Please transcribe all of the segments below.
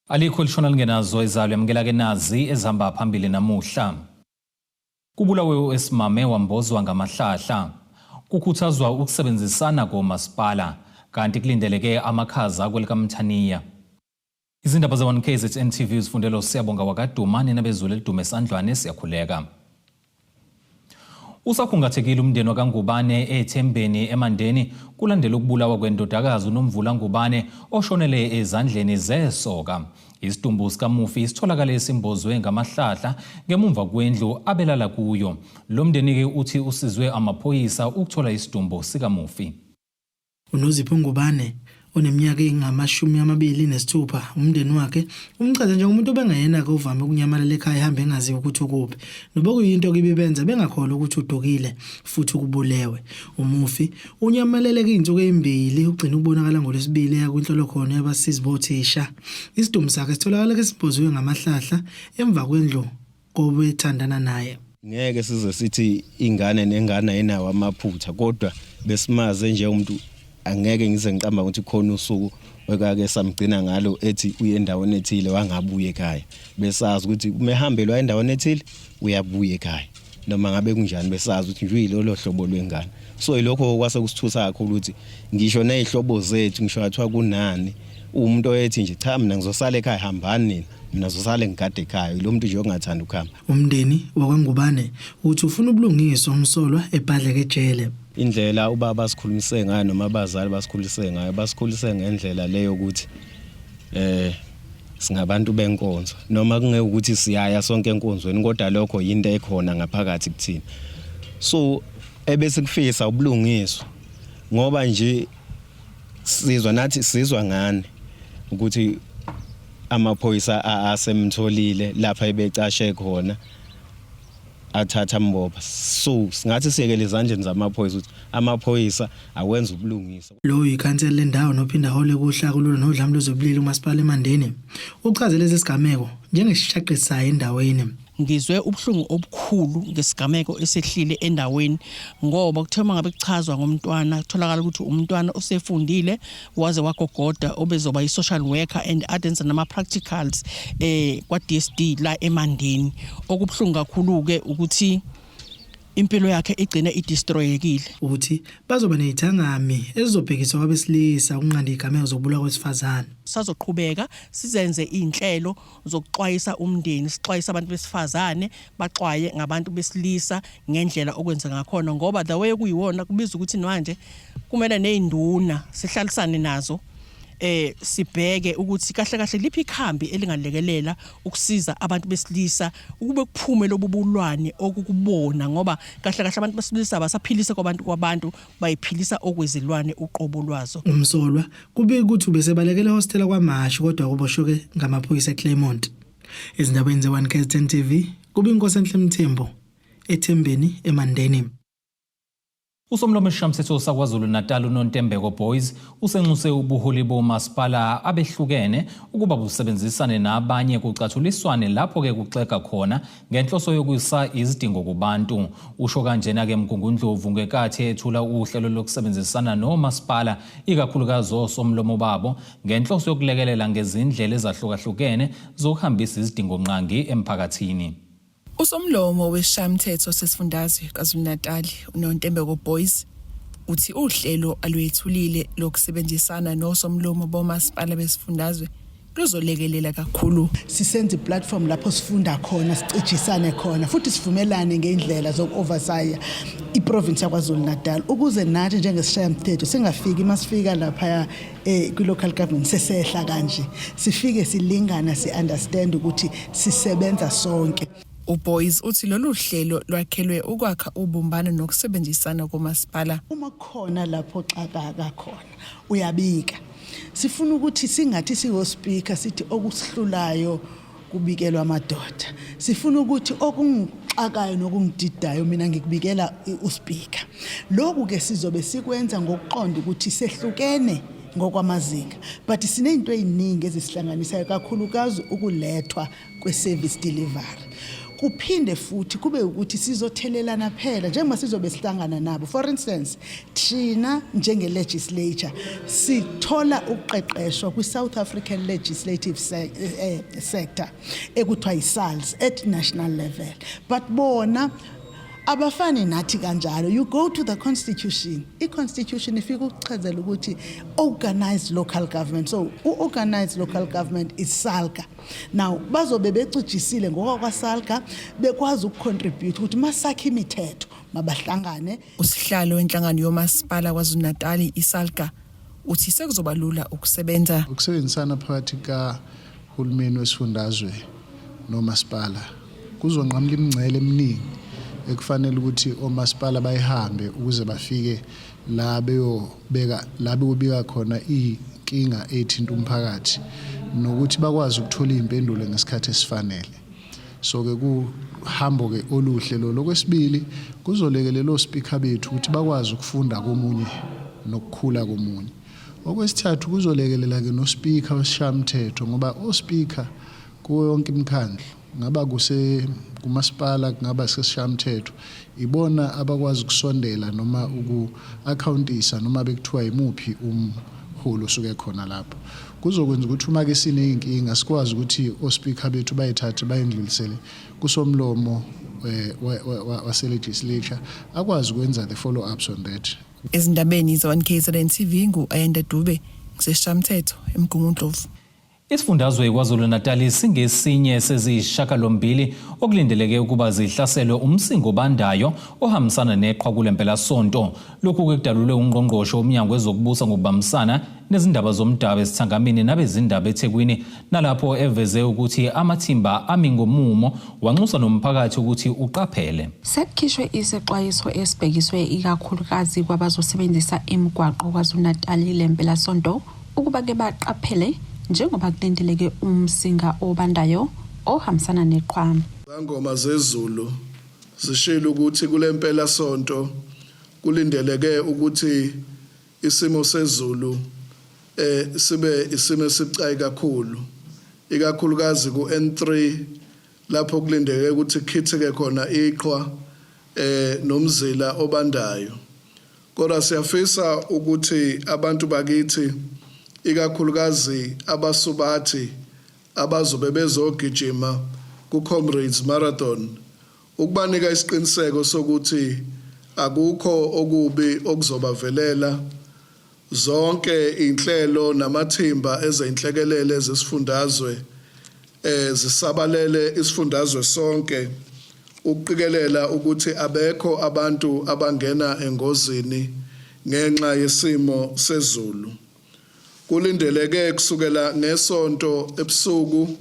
Alikho elishona lingenazo izalo yamukela ke nazi ezihamba phambili namuhla. Kubulawe owesimame wambozwa ngamahlahla. Kukhuthazwa ukusebenzisana komasipala kanti kulindeleke amakhaza kwelikaMthaniya. Izindaba ze-1 KZN TV uzifundela uSiyabonga wakaDuma nina bezulu elidume esandlwane siyakhuleka. Usakhungathekile umndeni wakaNgubane eThembeni eMandeni kulandela ukubulawa kwendodakazi uNomvula Ngubane oshonele ezandleni zesoka. Isidumbu sikamufi sitholakale simbozwe ngamahlahla ngemumva kwendlu abelala kuyo. Lo mndeni-ke uthi usizwe amaphoyisa ukuthola isidumbu sikamufi. UNozipho Ngubane oneminyaka engama-26 umndeni wakhe umchaze njengomuntu obengeyena-ke ovame ukunyamalala ekhaya ehambe engaziwa ukuthi ukuphi nobekuyinto kibibenza bengakholwa ukuthi udukile futhi ukubulewe. Umufi unyamalele kuyinsuku ezimbili ugcina ukubonakala ngoLwesibili eya kwinhlolokhono yabasizi bothisha. Isidumbu sakhe sitholakale kesimboziwe ngamahlahla emva kwendlu kobethandana naye. Ngeke size sithi ingane nengane ayinawo amaphutha kodwa besimaze nje umuntu angeke ngize ngiqamba ukuthi khona usuku ekake samgcina ngalo ethi uye endaweni ethile wangabuya ekhaya. Besazi ukuthi uma ehambelwa endaweni ethile uyabuya ekhaya noma ngabe kunjani besazi ukuthi nje uyilolo hlobo lwengane. So yilokho kwase kusithusa kakhulu ukuthi ngisho nezihlobo zethu ngisho athiwa kunani umuntu oyethi nje cha mina ngizosala ekhaya hambani nina. Mina ngizosale ngigade ekhaya yilo muntu nje ongathanda ukuhamba. Umndeni wakwaNgubane uthi ufuna ubulungiswa umsolwa ebhadleke ejele. Indlela ubaba asikhulumise ngayo noma abazali basikhulise ngayo basikhulise ngendlela leyo ukuthi eh singabantu benkonzo noma kungeke ukuthi siyaya sonke enkonzweni kodwa lokho yinto ekhona ngaphakathi kuthina so ebese kufisa ubulungiswa ngoba nje sizwa nathi sizwa ngani ukuthi amaphoyisa asemtholile lapha ebecashe khona athatha ambopha so singathi siyekele ezandleni zamaphoyisa ukuthi amaphoyisa awenza ubulungisa. Lo uyikhansela lendawo nophinda ahole kuhlaka olulwa nodlame lwezobulili uMasipala eMandeni uchaze lesi sigameko njengesishaqisayo endaweni. Ngizwe ubuhlungu obukhulu ngesigameko esehlile endaweni ngoba kuthe uma ngabe kuchazwa ngomntwana kutholakala ukuthi umntwana osefundile waze wagogoda obezoba i-social worker and adenza nama-practicals kwa-DSD la eMandeni. Okubuhlungu kakhulu-ke ukuthi impilo yakhe igcine idestroyekile. Uthi bazoba nezithangami ezizobhekiswa kwabesilisa ukunqanda izigameko zokubulawa kwesifazane. Sazoqhubeka sizenze izinhlelo zokuxwayisa umndeni, sixwayise abantu besifazane, baxwaye ngabantu besilisa ngendlela okwenza ngakhona ngoba the way okuyiwona kubiza ukuthi manje kumele nezinduna sihlalisane nazo sibheke ukuthi kahle kahle liphi ikhambi elingalekelela ukusiza abantu besilisa ukube kuphume lobu bulwane okukubona ngoba kahle kahle abantu besilisa abasaphilisa kwabantu kwabantu bayiphilisa okwezilwane uqobo lwazo. Umsolwa kubikwa ukuthi ubesebalekele ehostela KwaMashu kodwa kuboshwe ngamaphoyisa eClermont. Ezindabeni ze-1 KZN TV kube iNkosenhle Mthembu eThembeni eMandeni. USomlomo wesiShayamthetho saKwaZulu-Natal uNontembeko Boys usenxuse ubuholi bomasipala abehlukene ukuba busebenzisane nabanye kucathuliswane lapho-ke kuxega khona ngenhloso yokusa izidingo kubantu. Usho kanjena-ke Mgungundlovu ngenkathi ethula uhlelo lokusebenzisana nomasipala ikakhulukazi osomlomo babo ngenhloso yokulekelela ngezindlela ezahlukahlukene zokuhambisa izidingonqangi emphakathini. USomlomo wesiShayamthetho sesifundazwe KwaZulu-Natal, uNontembeko Boyce, uthi uhlelo alwethulile lokusebenzisana nosomlomo bomasipala besifundazwe luzolekelela kakhulu. Sisenza i-platform lapho sifunda khona, sicijisane khona futhi sivumelane ngey'ndlela zoku-oversiya i-province yaKwaZulu-Natal ukuze nathi njengesishayamthetho singafiki uma sifika laphaya kwi-local government sesehla kanje, sifike silingana si-understand ukuthi sisebenza sonke. UBoyce uthi lolu hlelo lwakhelwe ukwakha ubumbano nokusebenzisana komasipala. Uma kukhona lapho xakaka khona uyabika. Sifuna ukuthi singathi siwospika sithi okusihlulayo kubikelwa amadoda. Sifuna ukuthi okungixakayo nokungididayo mina ngikubikela uspika. Lokhu ke sizobe sikwenza ngokuqonda ukuthi sehlukene ngokwamazinga but sinezinto eziningi ezisihlanganisayo kakhulukazi ukulethwa kwe-service delivery. Kuphinde futhi kube ukuthi sizothelelana phela njengoba sizobe sihlangana nabo. For instance, thina njenge-legislature sithola ukuqeqeshwa kwi-South African Legislative Sector ekuthiwa yi-SALS at national level, but bona abafani nathi kanjalo. You go to the constitution, i-constitution ifika ukuchazela ukuthi organized local government. So u-organized local government is SALGA. Now bazobe becijisile ngokwakwaSALGA, bekwazi ukucontribute ukuthi masakhe imithetho mabahlangane. Usihlalo wenhlangano yomasipala KwaZulu-Natal iSALGA uthi sekuzoba lula ukusebenza. Ukusebenzisana phakathi kahulumeni wesifundazwe nomasipala kuzonqamula imingcele eminingi ekufanele ukuthi omasipala bayihambe ukuze bafike la beyobeka, la bekubika khona iy'nkinga ey'thinta umphakathi, nokuthi bakwazi ukuthola iy'mpendulo ngesikhathi esifanele. So-ke kuhambo-ke oluhle lolo. Okwesibili, kuzolekelela ospikha bethu ukuthi bakwazi ukufunda komunye nokukhula komunye. Okwesithathu, kuzolekelela-ke nospikha wesishayamthetho, ngoba ospikha kuwo yonke imikhandlu, ngaba kuse kumasipala, kungaba sesishayamthetho, ibona abakwazi ukusondela noma uku-accountisa noma bekuthiwa imuphi umholi osuke khona lapho. Kuzokwenza ukuthi uma ke siney'nkinga sikwazi ukuthi ospikha bethu bayithathe bayindlulisele kusomlomo wase-legislature, akwazi ukwenza the follow ups on that. Ezindabeni ze-1 KZN TV, ngu-Ayanda Dube, ngisesishamthetho eMgungundlovu. Isifundazwe KwaZulu-Natal singesinye sezishiyagalombili okulindeleke ukuba zihlaselwe umsingo obandayo ohambisana neqhwa kule mpelasonto. Lokhu kudalulwe ungqongqoshe womnyango wezokubusa ngokubambisana nezindaba zomdabu esithangamini nabezindaba eThekwini, nalapho eveze ukuthi amathimba ami ngomumo, wanxusa nomphakathi ukuthi uqaphele. Sekukhishwe isexwayiso esibhekiswe ikakhulukazi kwabazosebenzisa imigwaqo KwaZulu-Natal le mpelasonto ukuba-ke baqaphele njengoba kulindeleke umsinga obandayo ohambisana neqhwa. Izangoma zezulu zishilo ukuthi kule mpela sonto kulindeleke ukuthi isimo sezulu sibe isimo esibucayi kakhulu, ikakhulukazi ku-N3, lapho kulindeleke ukuthi kukhithike khona iqhwa nomzila obandayo. Kodwa siyafisa ukuthi abantu bakithi, ikakhulukazi abasubathi abazobe bezogijima ku-Comrades Marathon, ukubanika isiqiniseko sokuthi akukho okubi okuzobavelela. Zonke inhlelo namathimba ezenhlekelele zesifundazwe zisabalele isifundazwe sonke ukuqikelela ukuthi abekho abantu abangena engozini ngenxa yesimo sezulu. Kulindeleke kusukela ngesonto ebusuku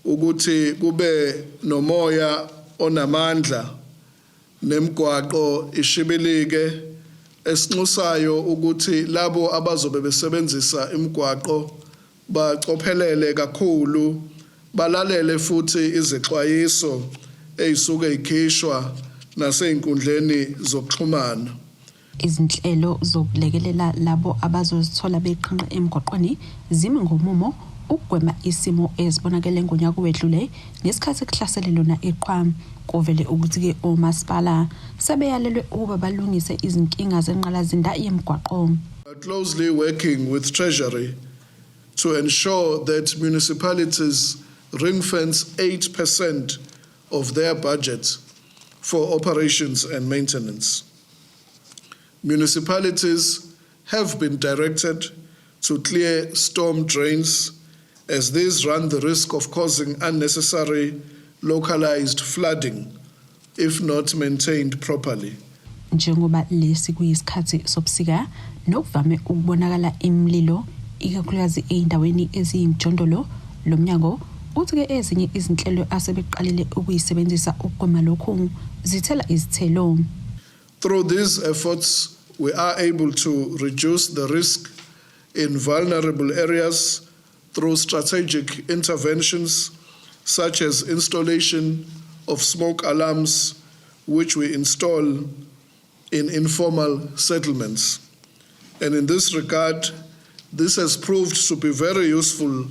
ukuthi kube nomoya onamandla nemigwaqo ishibilike, esinxusayo ukuthi labo abazobe besebenzisa imigwaqo bacophelele kakhulu, balalele futhi izexwayiso ezisuke ikhishwa nasey'nkundleni zokuxhumana. Izinhlelo zokulekelela labo abazozithola beqhinqa emgwaqweni zimi ngomumo ukugwema isimo ezibonakele ngonyaka owedlule ngesikhathi kuhlasele lona iqhwa. Kuvele ukuthi-ke omasipala sebeyalelwe ukuba balungise izinkinga zenqalazinda yemigwaqo. Closely working with Treasury to ensure that municipalities ring fence 8% of their budget for operations and maintenance. Municipalities have been directed to clear storm drains, as these run the risk of causing unnecessary localized flooding if not maintained properly. Njengoba lesi kuyisikhathi sobusika nokuvame ukubonakala imililo, ikakhulukazi ey'ndaweni eziyimijondolo, lo mnyango uthi-ke ezinye izinhlelo asebeqalile ukuyisebenzisa ukugwema lokhu zithela izithelo. Through these efforts, we are able to reduce the risk in vulnerable areas through strategic interventions such as installation of smoke alarms, which we install in informal settlements. And in this regard, this has proved to be very useful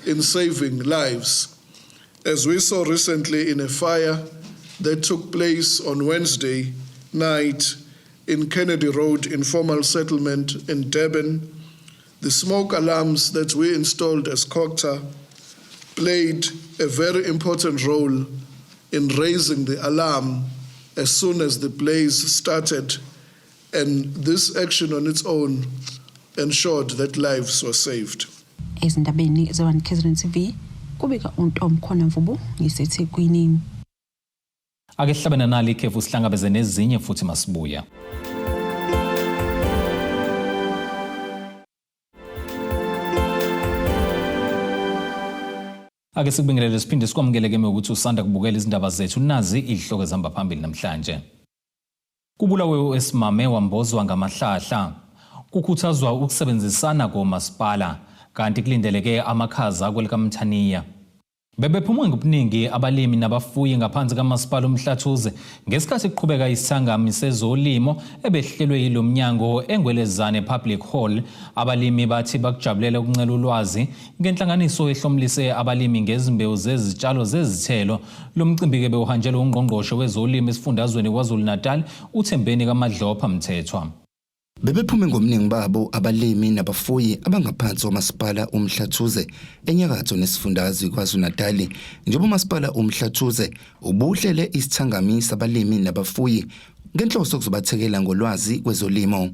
in saving lives. As we saw recently in a fire that took place on Wednesday night in Kennedy Road informal settlement in Durban, the smoke alarms that we installed as Cogta played a very important role in raising the alarm as soon as the blaze started, and this action on its own ensured that lives were saved. Ezindabeni ze-1 KZN TV kubika uNtomkhona Mvubu ngiseThekwini. Ake sihlabene nali ikhefu sihlangabeze nezinye futhi masibuya. Ake sikubingelele siphinde sikwamukele ke ukuthi usanda kubukela izindaba zethu nazi izihloko ezihamba phambili namhlanje. Kubulawe owesimame wambozwa ngamahlahla. Kukhuthazwa ukusebenzisana komasipala kanti kulindeleke amakhaza kwelikaMthaniya. Bebephume ngobuningi abalimi nabafuyi ngaphansi kaMasipala uMhlathuze ngesikhathi kuqhubeka isithangami sezolimo ebehlelwe yilo mnyango eNgwelezane Public Hall. Abalimi bathi bakujabulela ukuncela ulwazi ngenhlanganiso ehlomulise abalimi ngezimbewu zezitshalo zezithelo. Lo mcimbi-ke bewuhanjelwe ungqongqoshe wezolimo esifundazweni KwaZulu-Natal uThembeni kaMadlopha Mthethwa. Bebephume ngobuningi babo abalimi nabafuyi abangaphansi kwamasipala uMhlathuze enyakatho nesifundazwe KwaZulu-Natali njengoba umasipala uMhlathuze ubuhlele isithangami sabalimi nabafuyi ngenhloso yokuzobathekela ngolwazi kwezolimo.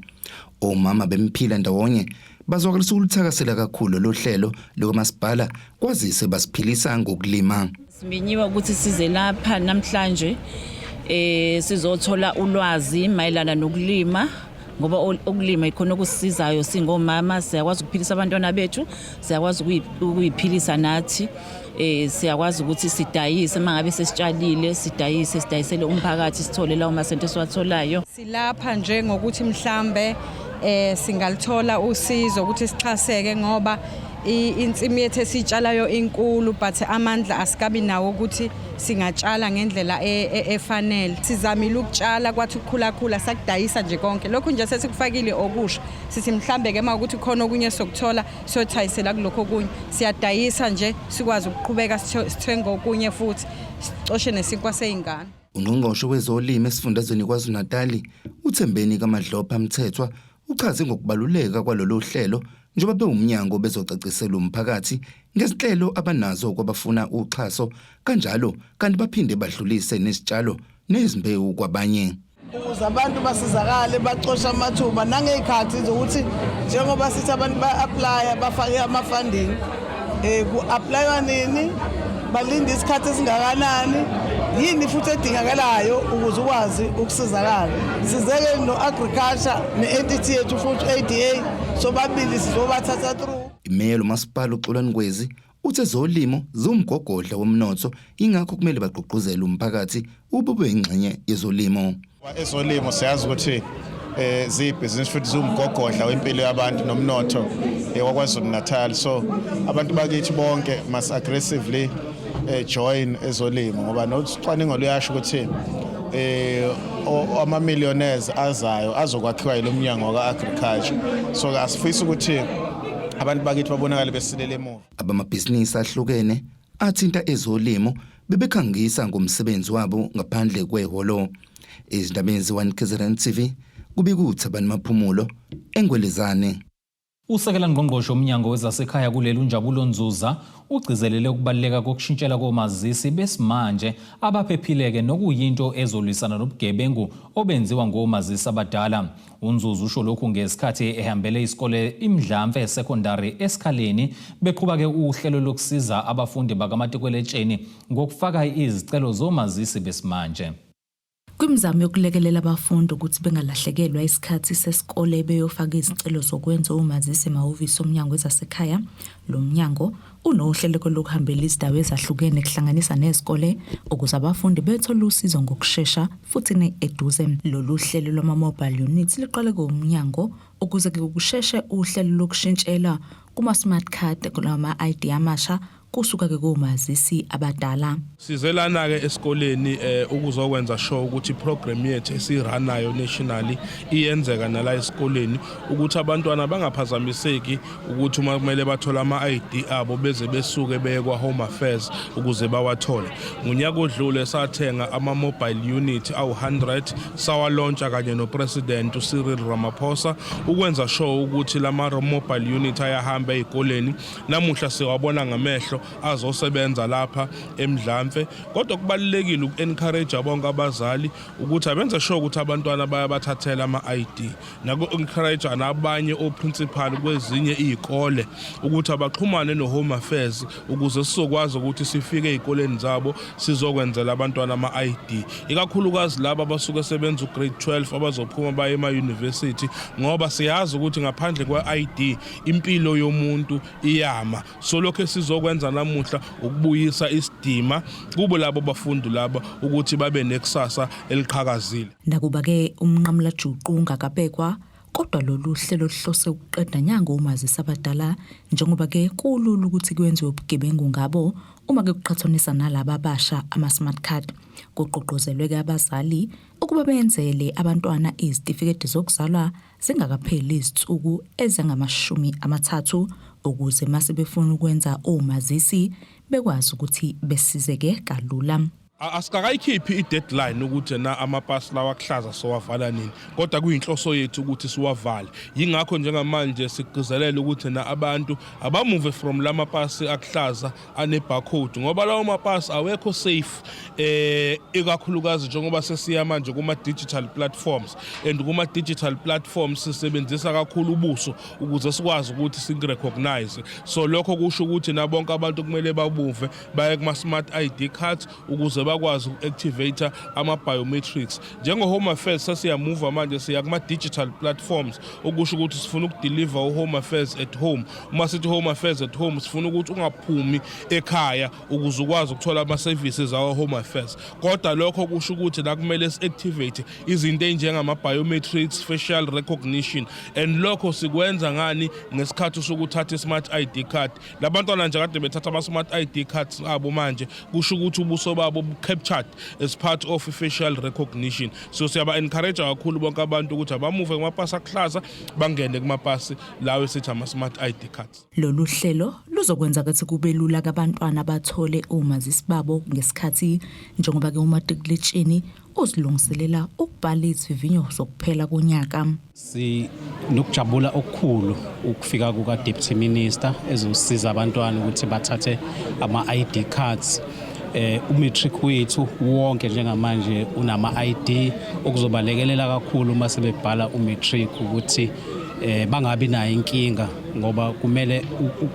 Omama bemphila ndawonye bazwakalisa ukuluthakasela kakhulu lolu hlelo lukamasipala kwazise basiphilisa ngokulima. Simenyiwe ukuthi size lapha namhlanje eh sizothola ulwazi mayelana nokulima ngoba ukulima ikhona okusisizayo singomama siyakwazi ukuphilisa abantwana bethu siyakwazi ukuyiphilisa nathi eh siyakwazi ukuthi sidayise mangabe sesitshalile sidayise sidayisele umphakathi sithole lawo masenti esiwatholayo Silapha nje ngokuthi mhlambe eh singalithola usizo ukuthi sixhaseke ngoba insimi yethu esiyitshalayo inkulu but amandla asikabi nawo ukuthi singatshala ngendlela e, e, efanele. Sizamile ukutshala kwathi ukukhula khula sakudayisa nje konke. Lokhu nje sesikufakile okusha. Sithi mhlambe ke mawukuthi khona okunye sokuthola siyothayisela kulokho okunye. Siyadayisa nje sikwazi ukuqhubeka sithenga okunye futhi sicoshe nesinkwa seyingane. Ungqongqoshe wezolimo esifundazweni KwaZulu-Natali, uThembeni kaMadlopha Mthethwa, uchaze ngokubaluleka kwalolu hlelo njengoba bewumnyango bezocacisela umphakathi ngezinhlelo abanazo kwabafuna uxhaso kanjalo kanti baphinde badlulise nezitshalo nezimbewu kwabanye. Ukuze abantu basizakale bacoshe amathuba nangey'khathi zokuthi njengoba sithi abantu ba-aplaya bafake ama-funding um ku-aplaywa nini balinde isikhathi esingakanani yini futhi edingakalayo ukuze ukwazi ukusizakala sizeke no-agriculture ne-entity yethu futhi A_D_A sobabili sizobathatha through. Imeya lomasipala uXolani Ngwezi Uthi ezolimo ziwumgogodla womnotho ingakho kumele bagqugquzele umphakathi ube ube yingxenye yezolimo. Ezolimo siyazi ukuthi eh ziyibhizinisi futhi ziwumgogodla wempilo yabantu nomnotho eh, waKwaZulu Natal so abantu bakithi bonke must aggressively eh, join ezolimo ngoba nocwaningo luyasho ukuthi eh ama millionaires azayo azokwakhiwa yilomnyango waka agriculture so asifisi ukuthi abantu bakithi babonakale besilele emuva Abamabhizinisi ahlukene athinta ezolimo bebekhangisa ngomsebenzi wabo ngaphandle kwehholo. Ezindabeni ze-1 KZN TV kubika uThabani Maphumulo eNgwelezane. Usekela ngqongqoshe womnyango wezasekhaya kuleli uNjabulo Nzuza ugcizelele ukubaluleka kokushintshela komazisi besimanje abaphephile-ke nokuyinto ezolwisana nobugebengu obenziwa ngomazisi abadala. UNzuzu usho lokhu ngesikhathi ehambele isikole iMdlamfe Secondary eSikhaleni beqhuba-ke uhlelo lokusiza abafundi bakamatikuletsheni ngokufaka izicelo zomazisi besimanje. Kwimizamo yokulekelela abafundi ukuthi bengalahlekelwa isikhathi sesikole beyofaka izicelo zokwenza omazisi emahhovisi omnyango wezasekhaya, lo mnyango unohlelo lokuhambela izindawo ezahlukene kuhlanganisa nezikole ukuze abafundi bethole usizo ngokushesha futhi ne-eduze. Lolu hlelo lwama-mobile units liqale kuwumnyango ukuze-ke kusheshe uhlelo lokushintshela kuma-smart card nama-ID amasha. Kusuka-ke komazisi abadala. Size lana-ke esikoleni ukuzokwenza sure ukuthi iprogram yethu esiyiranayo nationally iyenzeka nala esikoleni, ukuthi abantwana bangaphazamiseki ukuthi uma kumele bathole ama-ID abo beze besuke beye kwa-Home Affairs ukuze bawathole. Ngonyaka odlule sathenga ama-mobile unit awu-100, sawalontsha kanye noPresident uCyril Ramaphosa ukwenza sure ukuthi lama-mobile unit ayahamba ey'koleni. Namuhla siwabona ngamehlo azosebenza lapha eMdlamfe, kodwa kubalulekile uku-encourage bonke abazali ukuthi abenze sure ukuthi abantwana bayabathathela ama-ID, naku-encourage nabanye o-principal kwezinye iy'kole ukuthi abaxhumane no-Home Affairs ukuze sizokwazi ukuthi sifike ey'koleni zabo sizokwenzela abantwana ama-ID, ikakhulukazi laba abasuke sebenza u-grade 12 abazophuma baye ema-university, ngoba siyazi ukuthi ngaphandle kwe-ID impilo yomuntu iyama. So lokho esizokwenza namuhla ukubuyisa isidima kubo labo bafundi laba ukuthi babe nekusasa eliqhakazile. Nakuba-ke umnqamulajuqu ungakabekwa, kodwa lolu hlelo luhlose ukuqeda nya ngomazisi abadala, njengoba-ke kulula ukuthi kwenziwe ubugebengu ngabo uma-ke kuqhathaniswa nalaba abasha ama-smart card. Kugqugquzelwe-ke abazali ukuba benzele abantwana izitifiketi zokuzalwa zingakapheli izinsuku ezingamashumi 30, ukuze mase befuna ukwenza omazisi bekwazi ukuthi besizeke kalula. Asikakayikhiphi i-deadline ukuthi na amapasi lawa akuhlaza sowavala nini, kodwa kuyinhloso yethu ukuthi siwavale. Yingakho njengamanje sigcizelela ukuthi na abantu abamove from lamapasi akuhlaza ane-barcode, ngoba lawo mapasi awekho safe, ikakhulukazi njengoba sesiya manje kuma-digital platforms, and kuma-digital platforms sisebenzisa kakhulu ubuso ukuze sikwazi ukuthi siku-recognize. So lokho kusho ukuthi nabonke abantu kumele babuve baye kuma-smart ID cards ukuze bakwazi uku-activate ama-biometrics. Njengo-Home Affairs sesiyamuva manje siya kuma-digital platforms, okusho ukuthi sifuna ukudeliver u-Home Affairs at home. Uma sithi Home Affairs at home, sifuna ukuthi ungaphumi ekhaya ukuze ukwazi ukuthola ama-services awa-Home Affairs, kodwa lokho kusho ukuthi la kumele si-activate izinto ey'njengama-biometrics, facial recognition, and lokho sikwenza ngani? Ngesikhathi sokuthatha i-smart ID card. Labantwana nje kade bethatha ama-smart ID cards abo manje, kusho ukuthi ubuso babo bu-captured as part of i-facial recognition. So siyaba-encourage kakhulu bonke abantu ukuthi abamuve kumapasi akuhlaza bangene kumapasi lawo esithi ama-smart ID cards. Lolu hlelo luzokwenza ukuthi kube lula kabantwana bathole omazisi babo ngesikhathi, njengoba-ke umatikuletsheni uzilungiselela ukubhala izivivinyo zokuphela konyaka. Sinokujabula okukhulu ukufika kuka Deputy Minister ezosiza abantwana ukuthi bathathe ama ID cards. Umatric wethu wonke njengamanje unama ID, okuzobalekelela kakhulu uma sebebhala umatric ukuthi bangabi nayo inkinga, ngoba kumele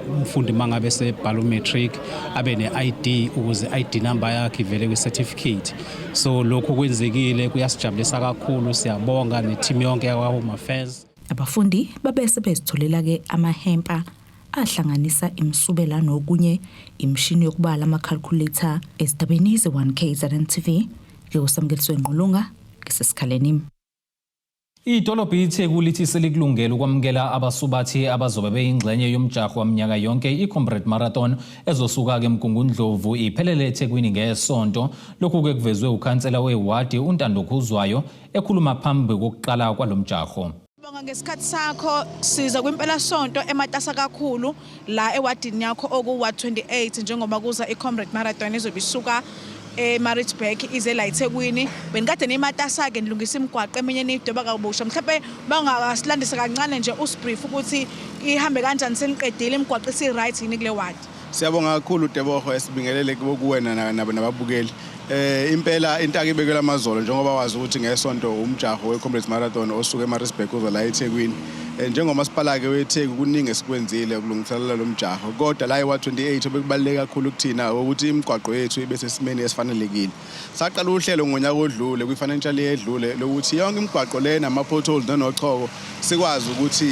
umfundi mangabe sebhala umatric abe ne-ID ukuze ID number yakhe ivele kwi-certificate. So lokhu kwenzekile, kuyasijabulisa kakhulu. Siyabonga ne-team yonke yakwa Home Affairs. Abafundi babese bezitholela-ke amahempa ahlanganisa imisubela nokunye, imishini yokubala, ama-calculator. Ezindabeni ze-1 KZN TV, nginguSamkelisiwe Ngqulunga, ngisesikhaleni. Idolobha iTheku lithi selikulungele ukwamukela abasubathi abazobe beyingxenye yomjaho waminyaka yonke i-Comrade Marathon ezosuka-ke eMgungundlovu iphelele eThekwini ngesonto. Lokhu-ke kuvezwe ukhansela wewadi uNtando Khuzwayo ekhuluma phambi kokuqala kwalo mjaho. Bonga ngesikhathi sakho. Siza kwimpelasonto ematasa kakhulu la ewadini yakho oku-ward 28, njengoba kuza i-Comrade Marathon ezobe isuka eMaritzburg ize la eThekwini. Benikade nimatasa-ke nilungisa imigwaqo, eminye niyidweba kabusha. Mhlawumbe bangasilandisa kancane nje, usibrief ukuthi ihambe kanjani, seniqedile, imigwaqo isi-right yini kule ward? Siyabonga kakhulu Tebogo, esibingelele kuwena nababukeli. Impela intaka ibekelwa amazolo, njengoba wazi ukuthi ngesonto umjaho weComrades Marathon osuka eMaritzburg uza la eThekwini. Njengomasipala ke weTheku kuningi esikwenzile ukulungiselela lo mjaho, kodwa la eWard 28 obekubaluleke kakhulu kuthina ukuthi imigwaqo yethu ibe sesimeni esifanelekile. Saqala uhlelo ngonyaka odlule, kwi-financial year edlule, lokuthi yonke imigwaqo le nama-potholes nanochoko sikwazi ukuthi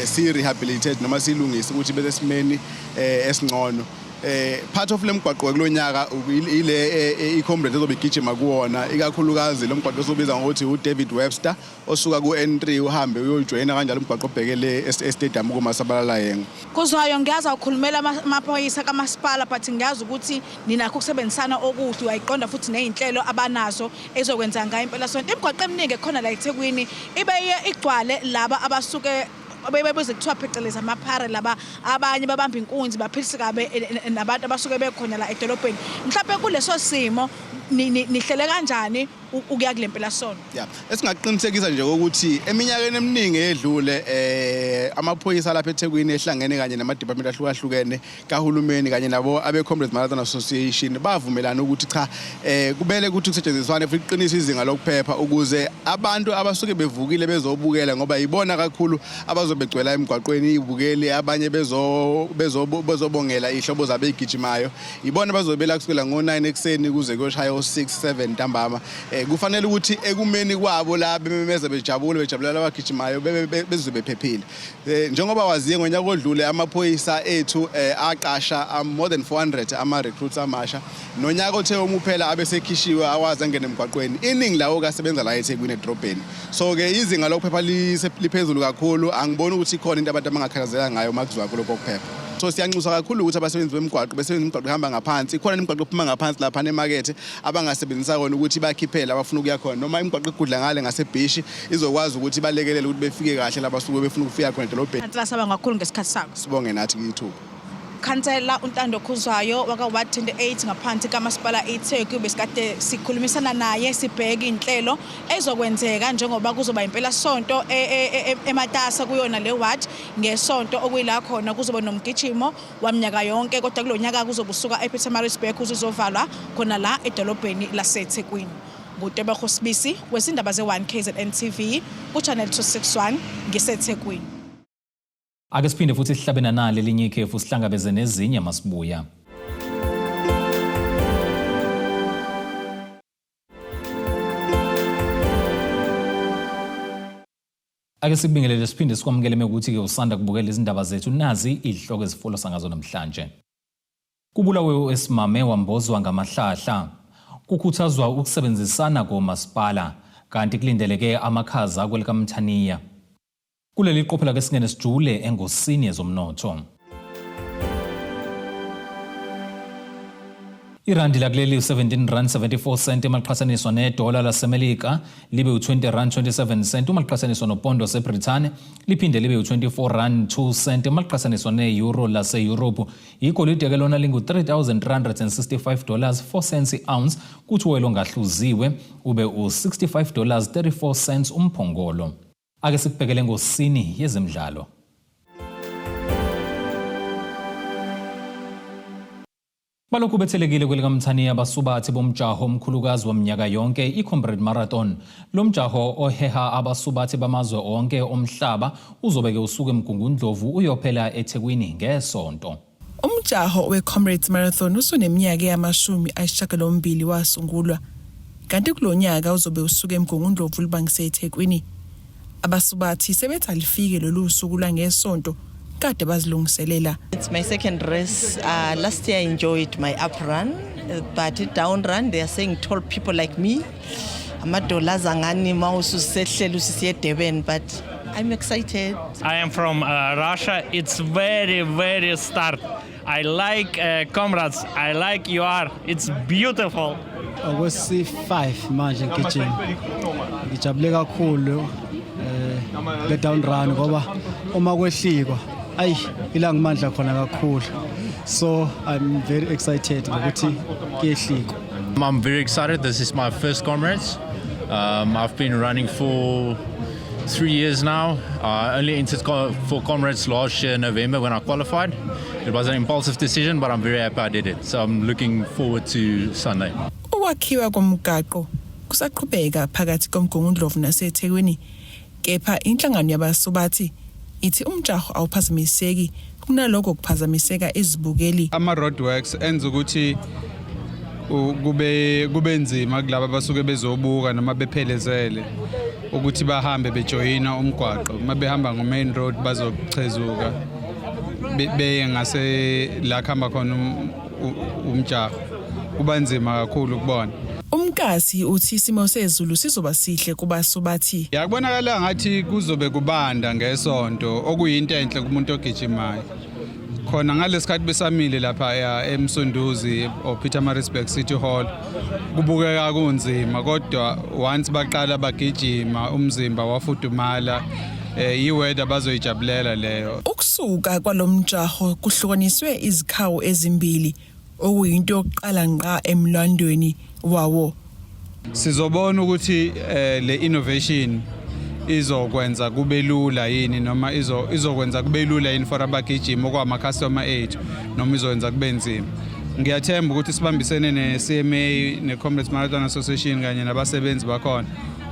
si-rehabilitate noma siyilungise ukuthi ibe sesimeni esingcono. Part of lemgwaqo kulonyaka ile i-Comrades ezobe igijima kuwona, ikakhulukazi lo mgwaqo osobiza ngokuthi uDavid Webster osuka ku-N3 uhambe uyojoyina kanjalo umgwaqo obhekele e-stadium kuMasabalala Yengwe. Kuzwayo, ngiyazi awukhulumela amaphoyisa kamasipala, but ngiyazi ukuthi ninakho ukusebenzisana okuhle, uyayiqonda futhi ney'nhlelo abanazo ezokwenza ngayo impelasonto. Imigwaqo eminingi ekhona la eThekwini ibe igcwale laba abasuke bebebuze kuthiwa phecelezi amaphara, laba abanye babamba inkunzi baphilise kabe nabantu abasuke bekhona la edolobheni. Mhlawumbe kuleso simo nihlele kanjani ukuya kule mpelasonto? Yeah, esingaqinisekisa nje ukuthi eminyakeni eminingi edlule amaphoyisa lapha eThekwini ehlangene kanye nama-department ahlukahlukene kahulumeni kanye nabo abe-Comrades Marathon Association bavumelana ukuthi cha, kumele ukuthi kusetshenziswane futhi kuqiniswe izinga lokuphepha ukuze abantu abasuke bevukile bezobukela, ngoba yibona kakhulu abazobe begcwela emgwaqweni ibukeli, abanye bezobongela iy'hlobo zabo ey'gijimayo, ibona bazobela kusukela ngo-9 ekuseni kuze kuyoshaya o-6 7 ntambama. Kufanele ukuthi ekumeni kwabo la bememeza bejabule bejabulela abagijimayo bezizwe bephephile. Njengoba waziye, ngonyaka odlule amaphoyisa ethu aqasha more than 400 ama-recruits amasha. Nonyaka othe uma uphela abesekhishiwe awazi angene emgwaqweni, iningi lawo kasebenza la eThekwini edrobheni. So-ke izinga lokuphepha liphezulu kakhulu, angiboni ukuthi ikhona into abantu abangakhathazeka ngayo uma kuziwa kulokho kuphepha. So siyanxusa kakhulu ukuthi abasebenzi bemigwaqo besebenzisa imigwaqo ihamba ngaphansi. Ikhona imigwaqo ephuma ngaphansi laphana emakethe abangasebenzisa kona ukuthi bakhiphele abafuna ukuya khona, noma imigwaqo egudla ngale ngasebhishi izokwazi ukuthi balekelele ukuthi befike kahle la basuke befuna ukufika khona edolobheni. Khansela, sabonga kakhulu ngesikhathi sakho. Sibonge nathi kithuba. Khansela uNtando Khuzwayo waka-Ward 28 ngaphansi kaMasipala iTheku, besikade sikhulumisana naye sibheke inhlelo ezokwenzeka njengoba kuzoba impelasonto ematasa kuyona le ward ngesonto, okuyila khona kuzoba nomgijimo waminyaka yonke, kodwa kulo nyaka kuzobe usuka ePietermaritzburg uzovalwa khona la edolobheni laseThekwini. NguTebego Sibisi wezindaba ze-1 KZN TV ku-Channel 261, ngiseThekwini. Ake siphinde futhi sihlabe nanali elinye ikhefu, sihlangabeze nezinye masibuya. Ake sikubingelele siphinde sikwamukele mekuthi-ke usanda kubukela izindaba zethu. Nazi izihloko ezifolosa ngazo namhlanje. Kubulawe owesimame wambozwa ngamahlahla. Kukhuthazwa ukusebenzisana komasipala, kanti kulindeleke amakhaza kwelikaMthaniya. Kuleli qophela ke singene sijule engosini yezomnotho. Irandi lakuleli u-17 rand 74 cent uma liqhathaniswa nedola laseMelika, libe u-20 rand 27 cent uma liqhathaniswa nopondo waseBrithani, liphinde libe u-24 rand 2 cent uma liqhathaniswa ne-euro lase-Europe. Igolide ke lona lingu-3365 dollars 4 cents i-ounce, kuthi uwoyela ongahluziwe ube u-65 dollars 34 cents umphongolo. Ake sikubhekele ngosini yezemidlalo. Balokhu bethelekile kwelikaMthaniya abasubathi bomjaho omkhulukazi waminyaka yonke i-Comrade Marathon. Lo mjaho oheha abasubathi bamazwe onke omhlaba uzobeke usuke eMgungundlovu uyophela eThekwini ngesonto. Umjaho we-Comrades Marathon usuneminyaka eyama-80 wasungulwa, kanti kulo nyaka uzobe usuke eMgungundlovu ulibangise eThekwini. Abasubathi sebethi alifike lolu suku lwangesonto, kade bazilungiselela. It's my second race. Last year I enjoyed my up run, but down run they are saying tall people like me, amadolo azangani ma ususehlela usisiya eDurban, but I'm excited. I am from Russia. It's very, very start. I like Comrades. I like you are. It's beautiful. Okwesi-5 manje ngigijima, ngijabule kakhulu le down run ngoba uma kwehlikwa ayi ila ngimandla khona kakhulu, so I'm very excited ngokuthi kuyehlikwa. I'm very excited. This is my first Comrades. I've been running for 3 years now. I only entered for Comrades last year in November when I qualified. It was an impulsive decision, but I'm very happy I did it. So I'm looking forward to Sunday. Ukwakhiwa komgaqo kusaqhubeka phakathi koMgungundlovu naseThekwini, kepha inhlangano yabasubathi ithi umjaho awuphazamiseki, kunalokho kuphazamiseka izibukeli. Ama-roadworks enza ukuthi kube nzima kulaba abasuke bezobuka noma bephelezele ukuthi bahambe bejoyina umgwaqo. Uma behamba ngo-main road bazochezuka. beye ngase la kuhamba khona umjaho, kuba nzima kakhulu kubona. Umkasi uthi isimo sezulu sizoba sihle kubasubathi. Yakubonakala ngathi kuzobe kubanda ngesonto, okuyinto enhle kumuntu ogijimayo. Khona ngalesikhathi besamile lapha eMsunduzi or Pietermaritzburg City Hall kubukeka kunzima, kodwa once baqala bagijima umzimba wafudumala, i-weather bazoyijabulela leyo. Ukusuka kwalomjaho kuhlukaniswe izikhawu ezimbili, okuyinto yokuqala ngqa emlandweni wawo. Sizobona ukuthi le innovation izokwenza kube lula yini, noma izokwenza kube lula yini for abagijimi okwama customer ethu, noma izokwenza kube nzima. Ngiyathemba ukuthi sibambisene ne-CMA, ne-Comrades Marathon Association kanye nabasebenzi bakhona,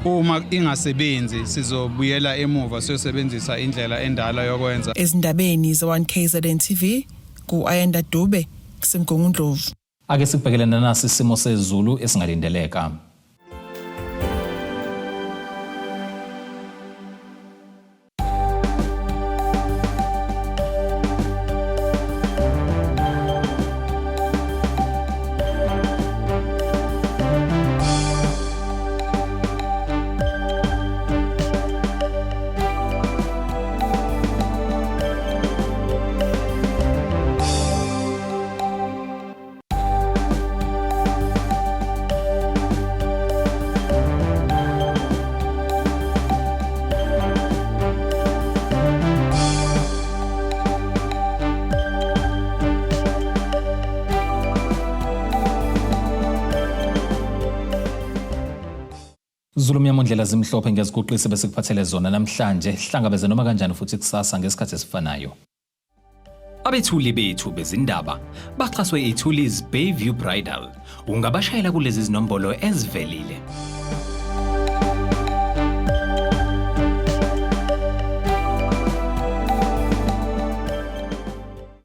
uma ingasebenzi sizobuyela emuva siyosebenzisa indlela endala yokwenza. Ezindabeni ze-1 KZN TV, ku-Ayanda Dube, kuseMgungundlovu. Ake sikubhekele nasi isimo sezulu esingalindeleka. Zulu mnyama ndlela zimhlophe, ngiyaziguqisa bese kuphathele zona namhlanje. Hlangabeze noma kanjani futhi kusasa ngesikhathi esifanayo. Abethuli bethu bezindaba baxhaswe iThulis Bayview Bridal. Ungabashayela kulezi zinombolo ezivelile.